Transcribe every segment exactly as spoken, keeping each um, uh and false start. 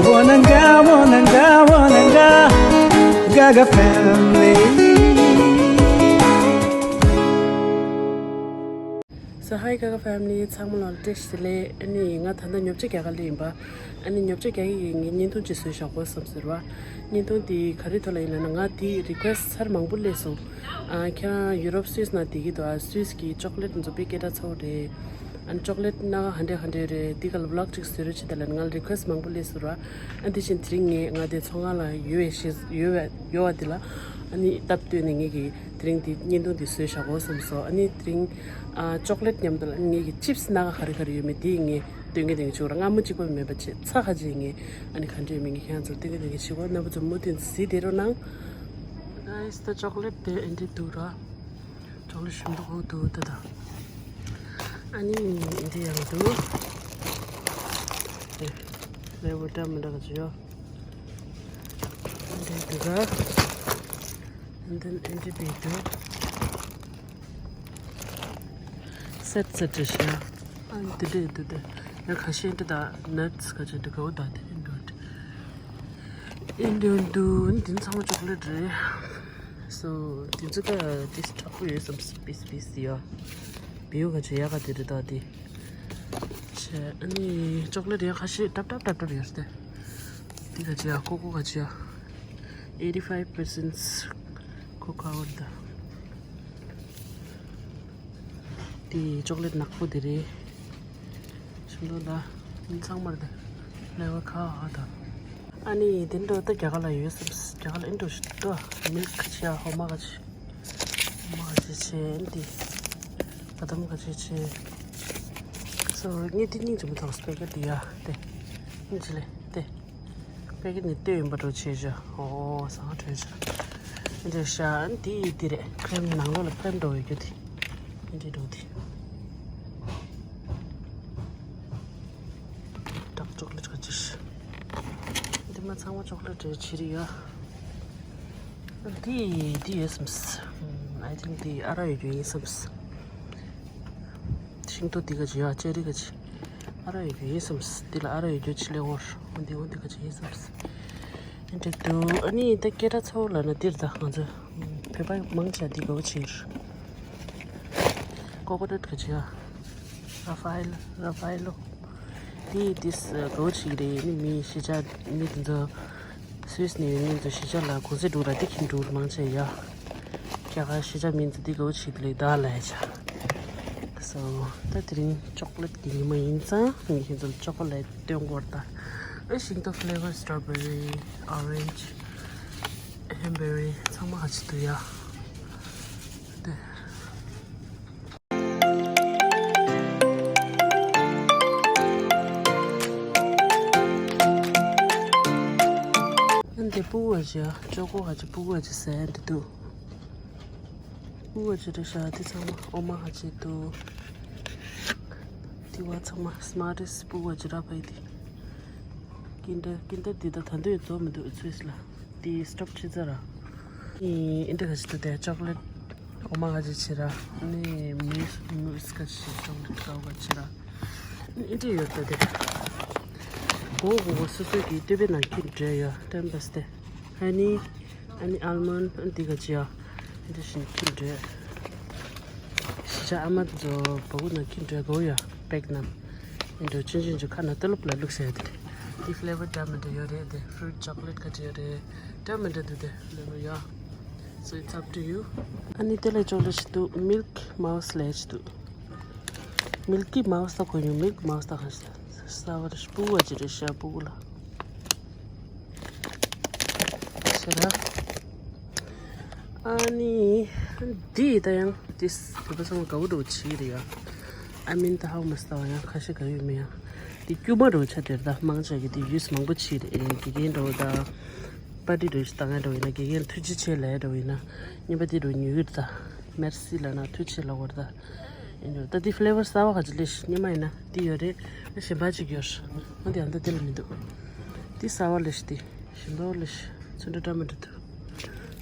Wananga, wananga, wananga, Gaga family. So hi Gaga family, ཚང་མ་ལ་བཀྲ་ཤིས་བདེ་ལེགས། ཨ་ནི་ང་ད་ལྟ་ཉོ་ཆ་རྒྱག་ག་སླེབས་ཡིན་པ། ཨ་ནི་ཉོ་ཆ་རྒྱག་གི་ངས་བརྙན་ཐུང་ཅིག་བཟོས་བཞག་གོ་བསམ་ཟེར་བ། བརྙན་ཐུང་དེ་ག་རེ་ཐོག་ལ་ཡིན་ལབ་ན། ང་དེ་རི་ཀུ་ཨེ་སི་ཊི་ཚར་མང་པོ་སླེབས་སོང་། ཨ་ཁྱེད་རང་ཡུ་རོབ་སུད་སི་ནང་བསྡད་ཀྱི་འདུག་ཨ་སུད་སི་གི་ཅོག་ལེཊ་འཛོམས་པའི་སྐད་གྲགས་ཚ་བོ་རེད། ཨ་ནི་ཅོག་ལེཊ་སྣ་ཁ་ག་འདྲས་ག་འདྲས་རེད། འདི་ག་ལ་བི་ལོག་ཅིག་བཟོས་རོགས་བྱེད་དང་ལབ་ནས་ང་ལ་རི་ཀུ་ཨེ་སི་ཊི་མང་པོ་སླེབས་སོང་ར། ཨ་དེ་བཞིན་དེ་རིང་ངས་ང་དེ་ཚོང་ཁང་ལ་ཡོད་པའི་ཤེས་ཡོད་པའི་ཡོད་པ་འདི་ལ་ཨ་ནི་སྟབས་བསྟུན་ནས་ངས་ཀྱི་དེ་རིང་འདི་བརྙན་ཐུང་འདི་བཟོས་བཞག་གོ་བསམ་སོང་། ཨ་ནི་དེ་རིང་ཨ་ཅོག་ལེཊ་མཉམ་དུ་ལ་ངས་ཀྱི་ཅིབ་སི་སྣ་ཁ་ག་རེ་ག་རེ་ཡོད་མེད་དེ་ངས་སྟོན་གི་སྟོན་གི་བྱུང་ར། སྔ་མོ་གཅིག་པ་མེད་པ་བྱས་ཚ་ཁ་ཅིག་ངས་ཨ་ནི་ག་འདྲས་མིན་གྱི་ཁྱེད་རང་ཚོར་སྟོན་གི་སྟོན་གི་བྱེད་གོ། རྣམ་པ་ཚོ་མུ་མཐུད་གཟིགས་བསྡད་རོགས་གནང་། གྷའི་སི། ད་ཅོག་ལེཊ་དེ་ཨེ་འདྲས་འདུག་ར། ཅོག་ལེཊ་ཞིམ་མདོག་ཁ་པོ་འདུག་ད་ད། ཨ་ནི་འདི་ཡང་འདུག་དེ་ལེ་བོ་འདྲ་མི་འདྲ་ག་ཅིག་ཡོད། འདི་འདུག་ག་ཨ་ནི་འདི་འདྲས་འདུག་སེཊ་སེཊ་རེད་ཤག་ཨ་ནི་འདི་འདྲས་འདུག་དེ་ཡང་ཁ་ཤས་འདི་ད་ནཊ་སི་ག་ཅིག་འདུག་ག་འོ་ད་དེ་འདུག་ཨེ་འདྲས་འདུག་འདི་ཚང་མ་ཅོག་ལེཊ་རེད། སོ། དེ་ཚོ་ད་ཏིས་དྲག་པོ་ཡོད་བསམ། སི་པིས་སི་པིས་སི་ཡ། བེའུ་ག་ཅིག་ཡག་ག་དེ་རེད་ད་དེ། བྱས་ཨ་ནི་ཅོག་ལེཊ་ཡང་ཁ་ཤས་སྲབ་སྲབ་སྲབ་སྲབ་ཡོད་རེད་དེ། དེ་ག་ཅིག་ཡ་ཀོ་ཀོ་ག་ཅིག་ཡ། eighty five percent cocoa ད། དེ་ཅོག་ལེཊ་ནག་པོ་དེ་རེད། ཞིམ་མདོག་ད། ཚང་མར་དེ་ལེ་བ་ཁ་ཨ་ད། ཨ་ནི་དེ་འདྲ་ད་རྒྱ་གར་ལ་ཡོད་སམ། རྒྱ་གར་ལ་ཨེ་འགྲོ་ཞིག་ཏོ། མིལ་ཁ་ཆེ་ཨ་འོ་མ་ཁ་ཆེ། འོ་མ་ཁ་ཆེ་ཆེ་འདི། བ་དམ་ཁ་ཆེ་ཆེ། སོ་ངས་དེ་སྙིང་རྗེ་མོ་ཐོག་སྤེ་ཀ་དེ་ཡ་དེ། སྙིང་རྗེ་ལེ་དེ། སྤེ་ཀ་ནི་ལྟོས་ཡིན་པ་འགྲོ་ཆེ་ཆེ། ཨོ་ཟང་ཁྲོས་ཆེ། འདི་ཤ་འདི་དེ་རེད། ཁྲེམ་ནང་ལོགས་ལ་ཁྲེམ་འགྲོ་ཡོད་རྒྱུ་དེ། འདི་འགྲོ་དེ། ཌརྐ་ཅོག་ལེཊ་ག་ཅིག་འདི་མ་ཚང་མ་ཅོག་ལེཊ་རེད་ཆི་རི་ཡ། འདི་འདི་ཡོད་སམ། I think འདི་ཨ་རག་ཡོད་རྒྱུ་ཡིན་སམ། ཤིང་ཏོག་འདི་ག་ཅི་ཡ་ཅེ་རི་ག་ཅི། ཨ་རག་ཡོད་རྒྱུ་ཡིན་སམ། འདི་ལ་ཨ་རག་ཡོད་རྒྱུ་ཆི་ལེ་འོར། འོ་འདི་འོ་འདི་ག་ཅི་ཡིན་སམ། འདི་འདུག་ཨ་ནི་ད་སྐད་གྲགས་ཚ་བོ་ལབ་ན་འདིར་ད་ང་ཚོ་བོད་པ་མང་ཆེ་འདི་དགའ་བོ་བྱེད། ཀོ་ཀོ་ནཊ་ག་ཅི་ཡ། ར་ཕ་ཨེལ་ར་ཕ་ཨེལ་ལོ། དེ་དེ་དགའ་བོ་བྱེད་ཀྱི་རེད། ནི་མི་གཞིས་ཆགས་མི་དེ་ཚོ་སུད་སི་ནས་ཡོང་མཁན་ཚོ་གཞིས་ཆགས་ལ་གུང་སེང་འགྲོ་ར་དེ་ཁྱིམ་འགྲོ་མང་ཆེ་ཡ། རྒྱ་གར་གཞིས་ཆགས་མི་ཚོ་དེ་དགའ་བོ་བྱེད་ཀྱི་རེད་ད་ལབ་ཡ་ཆ། སོ་ད་དེ་རིང་ཅོག་ལེཊ་གི་ཉི་མ་ཡིན་ཙང་ངས་ཁྱེད་ཚོ་ལ་ཅོག་ལེཊ་སྟོན་གོ་ར་ད། ཨེ་ཤིང་ཏོག་ཕི་ལེ་ཝར་སི་ཊོ་བེ་རི་ཨོ་རེན་ཇི་ཧེམ་བེ་རི་ཚང་མ་ཧ་ཅི་འདུག་ཡ། དེ། འདི་སྤུ་གུ་ཅིག་ཅོ་གོ་ག་ཅིག་སྤུ་གུ་ཅིག་ཟས་འདི་འདུག་སྤུ་གུ་ཅིག་རེད་ཤག་འདི་ཚང་མ་འོ་མ་ག་ཅིག་འདུག་འདི་བ་ཚང་མ་སྨ་རེས་སྤུ་གུ་ཅིག་ར་བས་འདི། ཀིན་ཌར་ཀིན་ཌར་འདི་ད་ད་འདོད་དོ་མི་འདུག་ཚོས་ལ། དེ་སི་ཊོབ་བྱེད་ཚར་ར། ཨེ་འདི་ག་ཅིག་འདུག་དེ་ཅོག་ལེཊ་འོ་མ་ག་ཅིག་བྱེད་ར། ནི་མུ་སི་མུ་སི་ག་ཅིག་ཅོག་ལེཊ་ཀའུ་ག་ཅིག་ར། ཨེ་འདི་ཡོད་ད་དེ། གོ་གོ་གོ་སོ་སོ་གི་ལྟོས་པའི་ནང་ཁྱེར་འདྲ་ཡོད་ཏན་པ་སྟེ། ཧ་ནི་ཨ་ནི་ཨལ་མོན་ཨ་འདི་ག་ཅིག་ཡ། འདི་བཞིན་ཁྱེར་འདྲ། གཞིས་ཆགས་ཨ་མ་ཚོ་བ་གུ་ནང་ཁྱེར་འདྲ་གོ་ཡ་པེག་ནང་། ཨེ་འགྲོ་ཆུན་ཆུན་ཆུ་ཁ་ན་ཏི་ལོབ་ལ་བླུགས་བྱས་ཏེ། འདི་ཕི་ལེ་ཝར་འདྲ་མི་འདྲ་ཡོད་རེད་དེ། ཕུ་རུཊ་ཅོག་ལེཊ་ག་ཅི་ཡོད་རེད། འདྲ་མི་འདྲ་འདུག་དེ་ཕི་ལེ་ཝར་ཡ། So it's up to you. ཨ་ནི་དེ་ལས་ཅོག་ལེཊ་ཞིག་འདུག་མིལཀ་མའོ་སི་ལབ་ཞིག་འདུག་མིལ་ཀི་མའོ་སི་ད་གོ་ཡོང་། མིལཀ་མའོ་སི་ད་ག་ས་བར་སྤུ་གུ་ཅི་རེད་ཤ་སྤུ་གུ་ལ། ཤེས་ར། ཨ་ནི། འདི་ད་ཡང་དེ་བོད་པ་ཚང་མ་དགའ་བོ་འགྲོ་བྱེད་རེད་ཡ། ཨ་མིན་ད་ཧའུ་མ་སི་ད་བ་ཡང་ཁ་ཤས་དགའ་ཡོད་མེད་ཡ། འདི་དཀྱུས་མ་འགྲོ་ཆ་དེར་ད་མང་ཆ་གི་འདི་ཡུས་མང་པོ་བྱེད་རེད། དགེ་རྒན་འགྲོ་ད། པར་ཊི་འགྲོ་ཞིག་ད་ང་འགྲོ་ཡིན་ན་དགེ་རྒན་ཐུགས་རྗེ་ཆེ་ལབ་འགྲོ་ཡིན་ན། རྙིང་པ་འདི་འགྲོ་ཉོ་གི་རེད་ད། མེར་སི་ལབ་ན་ཐུགས་རྗེ་ཆེ་ལབ་དགོས་རེད་ད། ཨེ་འགྲོ་ད་འདི་ཕི་ལེ་ཝར་གསར་པ་ག་ཅིག་ལས་ཤིག་སྙེ་མ་ཡིན་ན་འདི་ཡོད་རེད། གཞན་པ་ཅིག་ཡོད་རེད། འོ་འདི་ཨ་མདའ་འདི་ལ་མི་འདུག་འདི་གསར་པ་ལས་ཤིག་འདི་གཞན་པ་ལས་ཤིག་ཚོན་ཁྲ་འདྲ་མི་འདྲ་འདུག་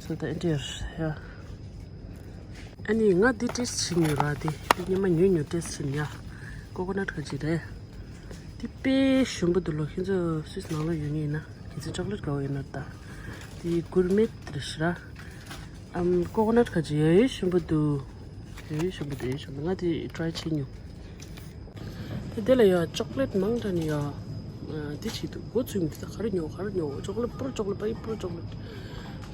སོ་ད་ཨེ་འདྲ་ཡོད་རེད་ཡ། ཨ་ནི་ང་འདི་ཊེ་སི་ཊི་བྱེད་མྱོང་ར། འདི་འདི་སྙེ་མ་ཉོས་ཉོས་ཊེ་སི་ཊི་བྱེད་ཡ། ཀོ་ཀོ་ནཊ་ག་ཅིག་རེད། འདི་དཔེ་ཞིམ་པོ་འདུག་ལོ། ཁྱེད་ཚོ་སུད་སི་ནང་ལོགས་ཡོད་ནི་ཡིན་ན་ཁྱེད་ཚོ་ཅོག་ལེཊ་དགའ་བོ་ཡོད་ན་ད། འདི་གུར་མེད་རེད་ཤག་ར། ཨམ་ཀོ་ཀོ་ནཊ་ཁ་ཅིག་ཡོད་ཡོད་ཞིམ་པོ་འདུག་ཡོད་ཡོད་ཞིམ་པོ་འདུག་ཡོད་ཞིམ་པོ། ང་དེ་ཊྲའི་བྱེད་མྱོང་། དེ་དེ་ལ་ཡ་ཅོག་ལེཊ་མང་དྲགས་ནི་ཡ། འདི་བྱེད་འདུག་མགོ་ཚོས་མི་འདུག་ད་ག་རེ་ཉོ་ག་རེ་ཉོ། ཅོག་ལེཊ་པུར་ཅོག་ལེཊ་པའི་པུར་ཅོག་ལེཊ་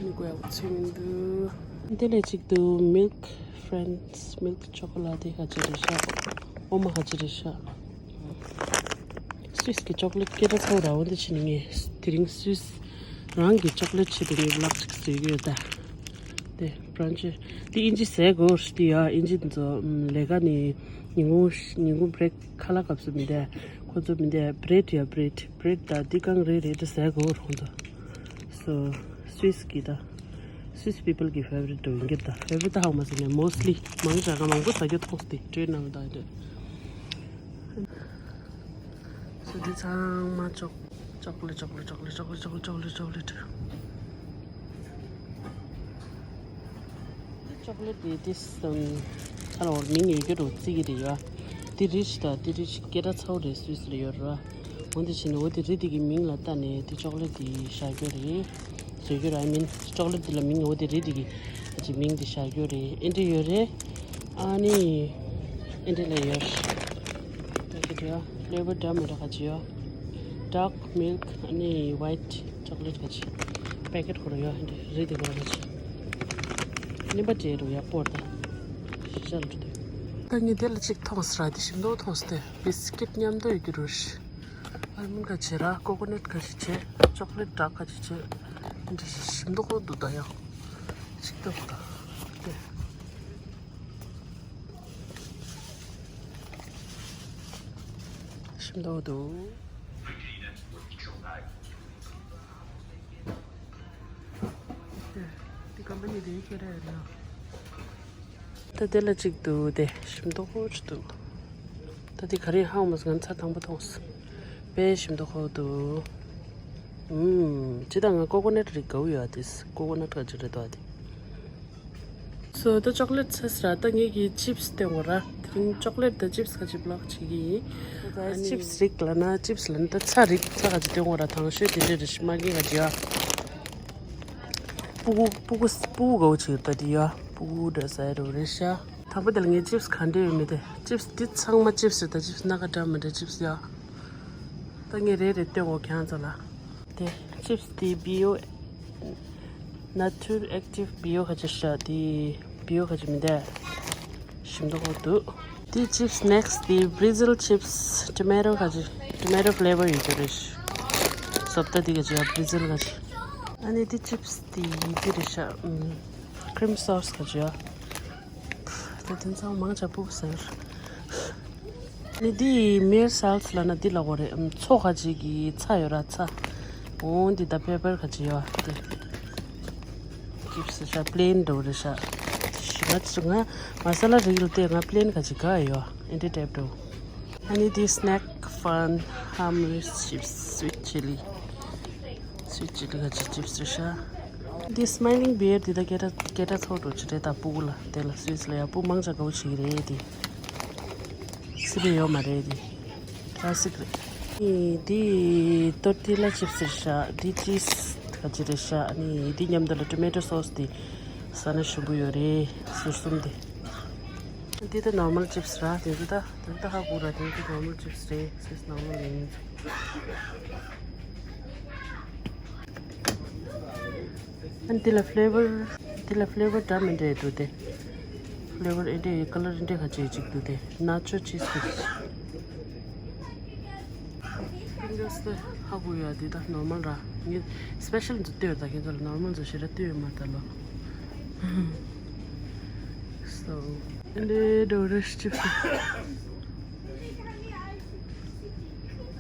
ནི་མགོ་ཡག་པོ་ཚོས་མི་འདུག་དེ་ལས་གཅིག་ཏུ་མིལཀ་ཕྲེན་སི་མིལཀ་ཅོ་ཀོ་ལ་ཏེ་ཁ་ཅིག་རེད་ཤག་ཨོ་མ་ཁ་ཅིག་རེད་ཤག་སུད་སི་གི་ཅོག་ལེཊ་སྐད་གྲགས་ཚ་བོ་ར། འོ་འདི་བྱས་ནས་ངས་དེ་རིང་སུད་སི་རང་གི་ཅོག་ལེཊ་ཆེད་དུ་ངས་བི་ལོག་ཅིག་བཟོས་ཀྱི་ཡོད་ད། དེ་བྷི་རན་ཆི་དེ་ཨིན་ཇི་ཟེར་དགོས་རེད་དེ་ཡ། ཨིན་ཇི་དེ་ཚོ་ལས་ཀ་ནས་ཉིན་གུང་ཉིན་གུང་བྷི་རེག་ཁ་ལག་སྐབས་སུ་མི་འདུག་ཁོ་ཚོ་མི་འདུག་བྷི་རེཌ་ཡ་བྷི་རེཌ་བྷི་རེཌ་ད་འདི་གང་རེད་རེད་དེ་ཟེར་དགོས་རེད་ཁོ་ཚོ། སོ་སུད་སི་གི་ད་སུད་སི་པི་པལ་གི་ཕེ་ཝ་རིཊ་འགྲོ་ཡིན་གྱི་རེད་ད། ཕེ་ཝ་རིཊ་ད་ཧ་གོ་མ་སོང་ནས་མོ་སི་ལི་མང་ཆེ་ག་མང་པོ་ཟ་རྒྱུ་མཐོང་སྟེ་ཊྲེན་ནང་ད་འདོད། སོ་འདི་ཚང་མ་ཅོག་ཅོག་ལེཊ་ཅོག་ལེཊ་ཅོག་ལེཊ་ཅོག་ལེཊ་ཅོག་ལེཊ་ཅོག་ལེཊ་ཅོག་ལེཊ་ཅོག་ལེཊ། ཅོག་ལེཊ་དེ་དེ་སམ་ཁ་ལ་བོར་མིང་ཡོད་རྒྱུ་རུ་བརྩི་གི་རེད་ཡ། དེ་རིཆ་དང་དེ་རིཆ་སྐད་གྲགས་ཚ་བོ་རེད་སུད་སི་ལ་ཡོད་ར། འོན་ཏེ་བྱས་ནས་འོ་དེ་རི་དེ་གི་མིང་ལ་བལྟས་ནས་དེ་ཅོག་ལེཊ་དེ་བཞག་རྒྱུ་རེད། བཟོ་རྒྱུ་ར་མིན་ཅོག་ལེཊ་དེ་ལ་མིང་འོ་དེ་རི་དེ་གི་ཅིག་མིང་དེ་བཞག་རྒྱུ་རེད། ཨེ་འདྲ་ཡོད་རེད། ཨ་ནི་ཨེ་འདྲ་ལ་ཡོད་རེད། ད་གི་དེ་ཡ་ཕེ་ལེ་ཝར་འདྲ་མི་འདྲ་ཁ་ཅིག་ཡོད། ཌརྐ་མིལཀ་ཨ་ནི་ཝའིཊ་ཅོག་ལེཊ་ཁ་ཅིག་པེ་ཀེཊ་ཁོ་ར་ཡོད། ཨེ་འདྲ་རི་དེ་ཁོ་ར་ཁ་ཅིག་ནིམ་པ་ཅེ་རུ་ཡ་པོར་ད་ཤི་ཤ་ལ་འགྲོ་དུས། ད་ངས་དེ་ལ་གཅིག་མཐོང་སོང་ར། དེ་ཞིམ་མདོག་མཐོང་སོང་། དེ་བི་སི་ཀིཊ་མཉམ་དུ་ཡོད་ཀྱི་རེད། ཨལ་མོན་ཁ་ཅིག་ར་ཀོ་ཀོ་ནཊ་ཁ་ཅིག་བྱས། ཅོག་ལེཊ་ཌརྐ་ཁ་ཅིག་བྱས། འདི་ཞིམ་མདོག་ཁོ་འདུག་ད་ཡང་གཅིག་ལྟ་བུ་ད་དེ་ཞིམ་མདོག་འདུག་འདི་ཀམ་པ་ནི་དེའི་ཁྱེད་ར་ཡོད་ན། ད་དེ་ལ་གཅིག་འདུག་དེ་ཞིམ་མདོག་ཁོ་ཅིག་འདུག་ད་དེ་ག་རེ་ཧ་གོ་མ་སོང་། ང་ཚར་དང་པོ་མཐོང་སོང་། དཔེ་ཞིམ་མདོག་ཁོ་འདུག་ཨུམ། ཅི་ད་ང་ཀོ་ཀོ་ནཊ་རིགས་དགའ་བོ་ཡོད་ཨ། དེ་ཀོ་ཀོ་ནཊ་ག་ཅིག་རེད་དོ་ཨ་དེ། སོ་ད་ཅོག་ལེཊ་ཚར་སོང་ར། ད་ངེད་ཀྱིས་ཅིབ་སི་སྟེར་དགོས་ར། དེ་རིང་ཅོག་ལེཊ་དང་ཅིབ་སི་ཁ་ཅིག་བི་ལོག་བྱེད་ཀྱི་ཡིན། ད་ཨ་ནི་ཅིབ་སི་རིགས་ལབ་ན་ཅིབ་སི་ལབ་ན་ད་ཚྭ་རིགས་ཚྭ་ཁ་ཅིག་སྟེར་དགོས་ར། དང་ཤོས་དེ་འདྲ་རེད་ཤག་མ་གི་ཁ་ཅིག་ཡ། སྤུ་གུ་སྤུ་གུ་སྤུ་གུ་དགའ་བོ་བྱེད་ད་དེ་ཡ། སྤུ་གུ་འདྲ་ཟ་ཡ་རུ་རེད་ཤག་དང་པོ་དེ་ལ་ངས་ཅིབ་སི་ག་འདྲ་ཡོད་མེད་དེ། ཅིབ་སི་འདི་ཚང་མ་ཅིབ་སི་རེད་ད། ཅིབ་སི་སྣ་ཁ་འདྲ་མི་འདྲ་ཅིབ་སི་ཡ། ད་ངས་རེ་རེ་སྟོན་གོ་ཁྱེད་རང་ཚོ་ལ། དེ་ཅིབ་སི་དེ་བྷི་ཡོ། ནེ་ཅར་ཨེག་ཊིབ་བྷི་ཡོ་ཁ་ཅིག་ཤ་དེ། བྷི་ཡོ་ཁ་ཅིག་མི་འདུག་ཞིམ་མདོག་ཁོ་འདུག་དེ་ཅིབ་སི་ནེག་སི་དེ་བྷི་རི་ཟིལ་ཅིབ་སི་ཊོ་མེ་ཊོ་ཁ་ཅིག་ཊོ་མེ་ཊོ་ཕི་ལེ་ཝར་ཡོད་རྒྱུ་རེད། སོབ་ཏ་དེ་ཁ་ཅིག་ཡ་བྷི་རི་ཟིལ་ཁ་ཅིག་ཨ་ནི་དེ་ཅིབ་སི་དེ་དེ་རེད་ཤག་ཨུམ། ཁི་རིམ་སོ་སི་ཁ་ཅིག་ཡ། ད་དེ་ཚང་མང་ཆེ་སྤུ་གུ་ཟེར། ནི་འདི་མེར་སཱལ་སི་ལབ་ན་འདི་ལབ་དགོས་རེད། ཨམ། མཚོ་ཁ་ཅིག་གི་ཚྭ་ཡོད་ར་ཚྭ། འོ་འདི་ད་པེ་པར་ཁ་ཅིག་ཡོད་དེ། ཅིབ་སི་ཤ་པི་ལེན་འགྲོ་རེད་ཤག་ང་ང་མ་ས་ལ་རིགས་ལ་བལྟས་ང་པི་ལེན་ཁ་ཅིག་དགའ་ཡོད། ཨེ་འདྲ་ཊའིབ་འགྲོ། ཨ་ནི་འདི་སི་ནེག་ཕན་ཧམ་རིས་ཅིབ་སི་སུའིཊ་ཆི་ལི། སུའིཊ་ཆི་ལི་ཁ་ཅིག་ཅིབ་སི་རེད་ཤག་འདི་སི་མའི་ལིང་བི་ཡར་འདི་ད་སྐད་གྲགས་སྐད་གྲགས་ཚ་བོ་འདྲ་ཅིག་རེད་ད། སྤུ་གུ་ལ་དེ་ལ་སུད་སི་ལ་ཡ་སྤུ་གུ་མང་ཆེ་དགའ་བོ་བྱེད་ཀྱི་རེད་དེ། སི་པན་ཡོད་མ་རེད་དེ། ཀ་ལ་སིག་རེད། ཨེ་འདི་ཏོར་ཏི་ལ་ཅིབ་སི་རེད་ཤག་འདི་ཅིས་ཁ་ཅིག་རེད་ཤག་ཨ་ནི་འདི་མཉམ་དུ་ལ་ཊོ་མེ་ཊོ་སོ་སི་དེ་ཟ་ན་ཞིམ་པོ་ཡོད་རེད། ཟུར་གསུམ་དེ། འདི་ད་ནོར་མལ་ཅིབ་སི་ར། དེ་ཚོ་ད་དེ་ཚོ་ད་ཧ་གོ་ར། དེ་ཚོ་ནོར་མལ་ཅིབ་སི་རེད། སུད་སི་ནང་ལོགས་ལ་ཡིན། ཨ་ནི་འདི་ལ་ཕི་ལེ་ཝར། འདི་ལ་ཕི་ལེ་ཝར་འདྲ་མི་འདྲ་འདུག་སྟེ། ཕི་ལེ་ཝར་ཨེ་འདྲ་ཡོད། ཀ་ལར་ཨེ་འདྲ་ཁ་ཅིག་ཅིག་འདུག་སྟེ། ནེ་ཅར་ཅིས་ཀེག་ཧ་གོ་ཡ། འདི་ད་ནོར་མལ་ར། ངས་སི་པེ་ཤལ་འདི་ལྟོས་ད། ཁྱེད་ཚོ་ལ་ནོར་མལ་ཚོ་ཞེ་དྲག་ལྟོས་ཡོད་མ་རེད་ད་ལོ། སོ། ཨེ་འདྲ་འདྲ་རེ་ཅིབ་སི།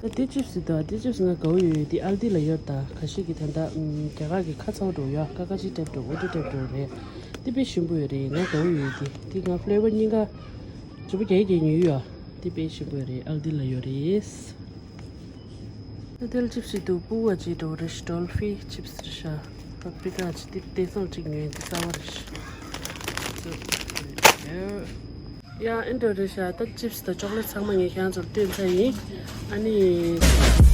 ད་དེ་ཅིབ་སི་དང་དེ་ཅིབ་སི་ང་དགའ་བོ་ཡོད་ཡོད། དེ་ཨལ་དི་ལ་ཡོད་ད། ཁ་ཤས་ཀྱིས་ད་ལྟ་ཨམ། རྒྱ་གར་གྱི་ཁ་ཚ་བོ་འདྲ་བོ་ཡོད། ཀ་ཀ་ཅིག་ཊའིབ་འདྲ་བོ་འོ་དེ་ཊའིབ་འདྲ་བོ་རེད། དེ་དཔེ་ཞིམ་པོ་ཡོད་རེད། ང་དགའ་བོ་ཡོད་དེ། དེ་ང་ཕི་ལེ་ཝར་གཉིས་ཀ་བརྗེ་པོ་རྒྱག་རྒྱག་ཉོས་ཡོད། དེ་དཔེ་ཞིམ་པོ་ཡོད་རེད། ཨལ་དི་ལ་ཡོད་རེད། ད་དེ་ལ་ཅིབ་སི་འདུག་སྤུ་གུ་ཅིག་འདྲ་བོ་རེད། ཌོལ་ཕི་ཅིབ་སི་རེད་ཤག་པ་པི་རི་ཀ་ཅིག་དེ་དེང་སང་ཅིག་ཉོས་དེ་རྩ་བ་རེད་ཤག་ད་ ཡ་ཨེ་འདྲ་རེད་ཤག་ད་ཅིབ་སི་དང་ཅོག་ལེ་ཊི་ཚང་མ་ངས་ཁྱེད་རང་ཚོར་སྟོན་ཚར་ཡིན། ཨ་ནི།